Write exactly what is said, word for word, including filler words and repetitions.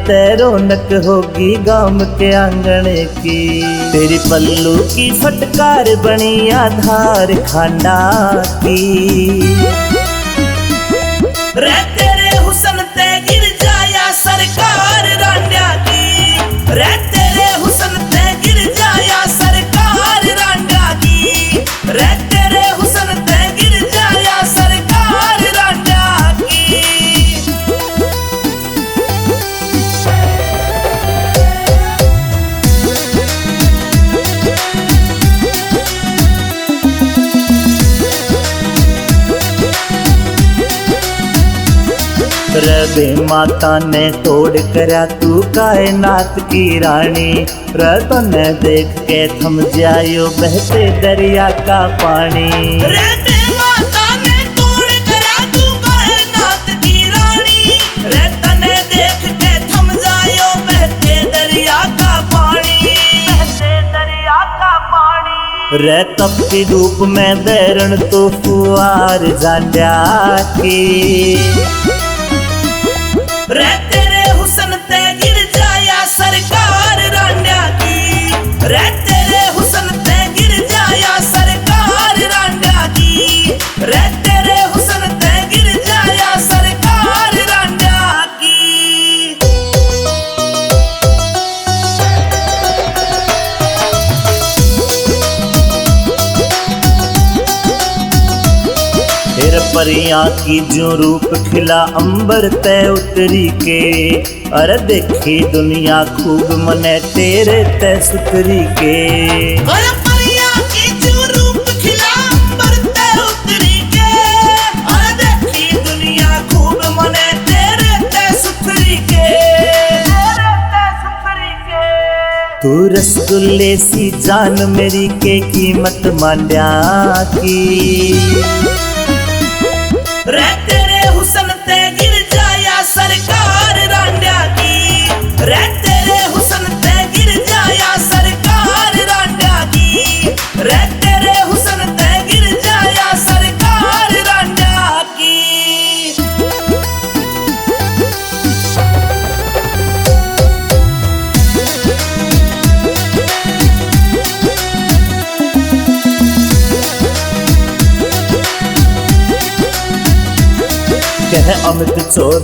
ते रौनक होगी गांव के आंगन की। तेरी पल्लू की फटकार बनी आधार खांडा की। रे तेरे हुस्न ते गिर जाया सरकार रांडा की। रे तेरे हुस्न ते गिर जाया सरकार रांडा की। रे तेरे हुस्न ते गिर जाया सरकार रांडा की। रे बे माता ने तोड़ करया तू कायनात की रानी। रे तन्ने देख के थम जायो बहते दरिया का पानी। रे बे माता ने तोड़ करया तू कायनात की रानी। रे तन्ने देख के थम जायो बहते दरिया का पानी। बहते दरिया का पानी। रे तपती धूप में बैरण तो फुहार जांड्या की। रे तेरे हुस्न ते गिर जाया सरकार रांडा की। रे तेरे हुस्न ते गिर जाया सरकार रांडा की। रे तेरे हुस्न ते गिर जाया सरकार रांडा की। फिर परियां की जो रूप खिला अंबर ते उतरी के। अरे देखी दुनिया खूब मने तेरे ते सुथरी के। अरे परियां की जो रूप खिला अंबर ते उतरी के। अरे देखी दुनिया खूब मने तेरे ते सुथरी के। तेरे ते सुथरी के। तू रसगुल्ले सी जान मेरी के कीमत मांड्या की। रे तेरे हुस्न ते गिर जाया सरकार रांडा की। रे तेरे हुस्न ते गिर जाया सरकार रांडा की। रे तेरे हुस्न ते गिर जाया सरकार रांडा की। कह अमित चौधरी